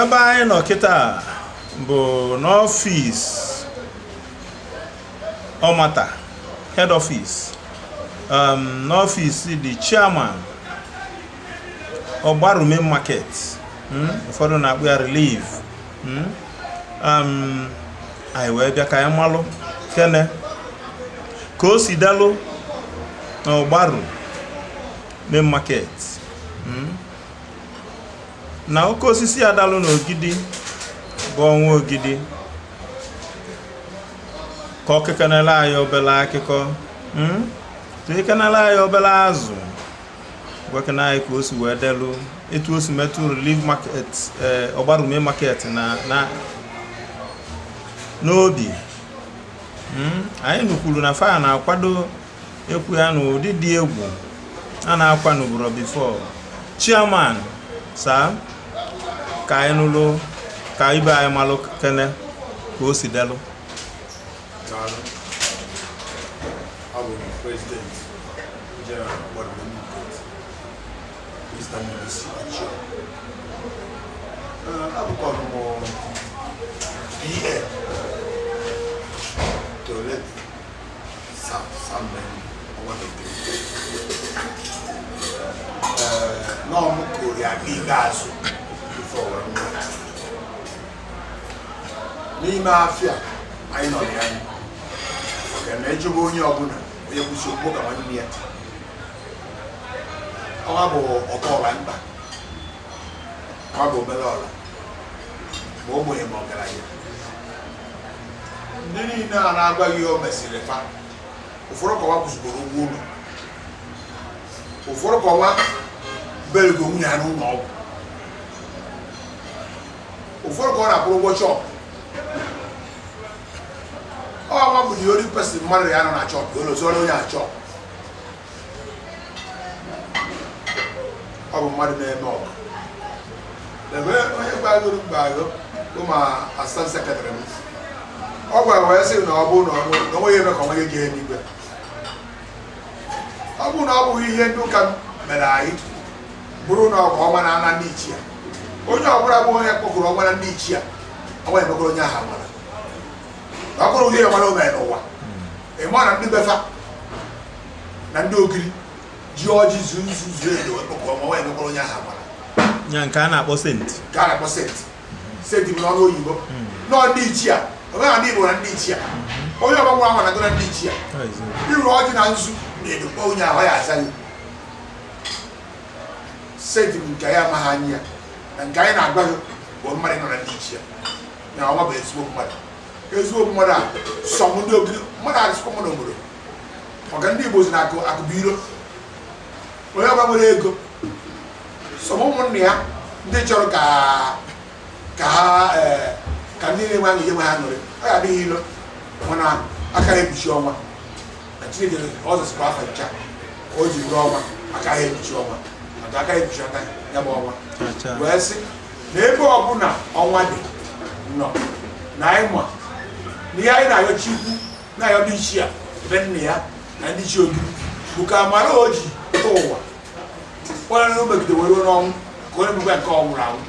Ebe anyị nọ kịta bụ n'ọfịs Ọmata head office, n'ọfịs the chairman Ọgbaru Main Market, Ụfọdụ na-akpọ ya Relief. Anyị wee bịa ka anyị malụ kene ka o si dalụ na Ọgbaru Main Market, Na oke osisi adalụ n'Ogidi bụ Ọnwa Ogidi, ka ọ kekenela anyị obele akụkọ, Tụekenela anyị obele azụ, gwakena anyị ka o si wee delụ, etu o si metụ Relief Market, Ọgbaru Main Market na n'obi. Anyị nụkwuru na fa na-akwado ekwu ya n'ụdị dị egwu a na-akwa n'uburo before. Chairman sir, ka anyị nụlụ, ka ibe anyị malụ kene ka o si delụ. Daalụ. Abụ m President General Ọgbaru Main Market, Mr. Ndubuisi Achio. Abụkwara m PA to late Sir Samuel Ọnwabekere. Nọọ m kụrụ aka ikpeazụ before wee nwụọ. N'ime afịa anyị nọ na ya, maka na ejebe onye ọbụla onye kwụsị okwu ka nwanne ya, ọnwa bụ ọtọọla mkpa, ọnwa bụ obere ọla, ma ogbenye ma ọgaranya, ndị niile a na-agwaghị ihe o mesịrị fa. Ụfọdụ ka ọnwa kwụsịgoro ụgwọ ụlọ, ụfọdụ ka ọnwa belgo nwunye ha n'ụlọ ọgwụ, ụfọdụ ka ọ na-akwụrụ ụgwọ shop. Ọnwa bụ the only person mmadụ ya nọ na shop olozoro onye a shop. Ọ bụ mmadụ na-eme ọgụ. Ebe onye gbagoro mgbagho bụ ma assistant secretary m, ọ gwara wee sị na ọ bụ na o nweghị eme ka ọ nweghị jee n'igwe. Ọ bụ na ọ bụghị ihe ndị ụka mere anyị bụrụ na ọgụ ọnwa na-ana ndị ichie, onye ọbụla bụ onye kpọkụrụ ọnwa na ndị ichie, ọnwa emekọrọ onye ahụ amara. Ọ bụrụ ihe mara o mere n'ụwa, ị ma na ndị befa na ndị Ogiri ji ọjị zu nzu zuo edo wee kpọkụọ ọnwa, ọnwa emekọrọ onye ahụ amara. Ya nke a na-akpọ saint. Ka a na-akpọ saint. Saint bụ n'ọnụ oyibo nọọ ndị ichie, omenala ndị Igbo na ndị ichie, onye ọbụla nwụrụ anwụ na na ndị ichie iru ọjị na nzu na edo kpọọ onye ahụ, ya aza ya. Saint bụ nke anyị amaghị anya ya, na nke anyị na-agwa gị bụ mmadụ nọ na ndị ichie na ọnwa bụ ezigbo mmadụ, ezigbo mmadụ a sọm ndị Ogiri mmadụ adịsịkwa mmadụ obodo, maka ndị Igbo si na akụ akụ bụ iro. Onye ọbụla nwere ego, sọm ụmụnne ya ndị chọrọ ka ha ka ndị na-enwe aṅụrị enwe ha aṅụrị, ọ ya adịghị ilo, mana aka ha ekpuchi ọnwa na Chineke ọ zọsịkwa afa ncha ka o ji bụrụ ọnwa, aka ha ekpuchi ọnwa, maka aka ha ekpuchi aka ya bụ ọnwa wee sị na ebe ọbụla ọnwa dị nọ na anyị ma na ihe anyị na-ayọ Chukwu, na-ayọ ndị ichie a ebe nna ya na ndị ichie Ogiri bụ ka amara o ji pụta ụwa onye na megide were ruo n'ọnwụ, ka onye mekwa nke ọ nwụrụ anwụ,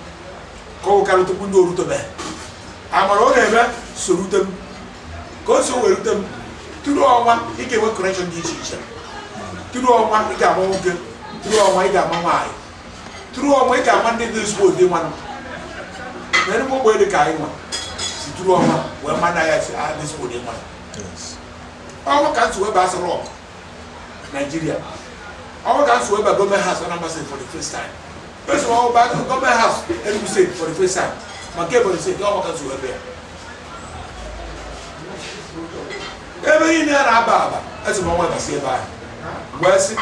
ka ọ karịa tupu ndị orutobeghị amara ọ na-eme so rute m, ka o so wee rute m. Tụrụ ọnwa, ị ga-enwe connection dị iche iche. Tụrụ ọnwa, ị ga-ama nwoke. Tụrụ ọnwa, ị ga-ama nwaanyị. Tụrụ ọnwa, ị ga-ama ndị dị ezigbo ụdị nwanụ na enugwu ogbenye dị ka anyị nwa si tụrụ ọnwa wee ma na ya si adị ezigbo ụdị nwanụ. Ọnwa ka nsi wee baa Aso Rock Nigeria, ọnwa ka nsi wee baa Government House Anambra State for the first time, esi ọnwa baa Government House Enugu State for the first time, ma nke Ebonyi State, ọnwa ka nsi wee bịa ebe niile a na-aba aba. Esi m ọnwa basi ebe ahụ wee sị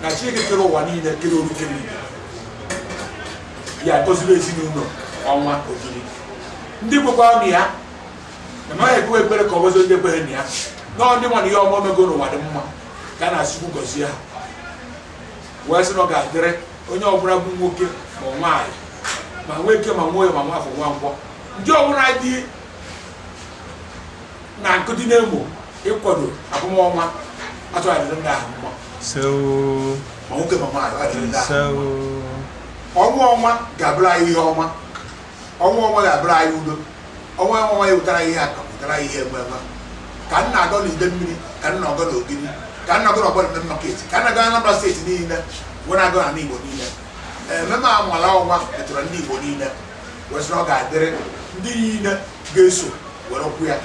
na Chineke kere ụwa niile, kere oru, kere ibe ya, gọziri ezinụlọ ọnwa Ogiri, ndị kwekwara na ya, na maghị ekwe ekpere ka ọ gọzie ndị ekweghị na ya, nọọ ndị nwa na ihe ọma omego n'ụwa dị mma ka a na-asịkwu gọzie ha, wee sị na ọ ga-adịrị onye ọbụla bụ nwoke ma nwaanyị, ma nwoke ma nwoye, ma nwafọ nwa nkwọ, ndị ọbụla dị na nkụ dị n'emo ịkwado abụmọnwa atụgharịrị ndị ahụ mma, ma nwoke ma nwaanyị, ọ dịrị ndị ahụ mma. Ọnwa ọnwa ga-abụrụ anyị ihe ọma. Ọnwa ọnwa ga-abụrụ anyị udo. Ọnwa ọnwa ya wetara ihe akụ, wetara ihe enwe enwe. Ka m na-agọ n'Idemmiri, ka m na-agọ n'Ogidi, ka m na-agọ n'Ọgbọ Main Market, ka m na-agọ Anambra Steeti niile, wee na-agọ n'ala Igbo niile. Ememe amala ọnwa metụrụ ndị Igbo niile, wee sị na ọ ga-adịrị ndị niile ga-eso were kwụ ya,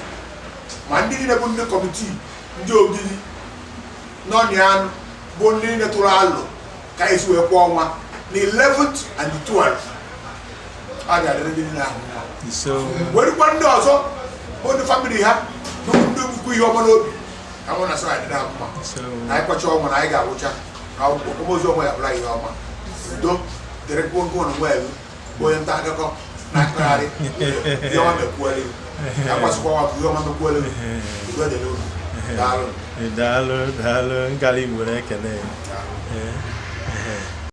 ma ndị niile bụ ndị committee, ndị Ogidi nọ anụ, bụ ndị niile tụrụ alụ ka esi wee kwụọ ọnwa na 11th and the 12th. Ọ ga-adịrị ndị niile ahụ mma. Ise. Werukwa ndị ọzọ bụ ndị family ha bụ ndị bukwu ihe ọma n'obi, ka mụ na sị adịrị ha mma. Ise. Na anyị kwacha ọnwa, na anyị ga-agwụcha na akwamozu ọnwa ya bụla ihe ọma. Udo dịrịkwuo nke ụnụ nwa elu bụ onye nta akụkọ na-akọgharị ihe ọma mekwuole gị, akwasịkwa ọnwa ka ihe ọma mekwuole gị. Udo dịrị unu, daalụ. Daalụ, daalụ. Ngala Igbo na-ekele ya. Daalụ. Ee.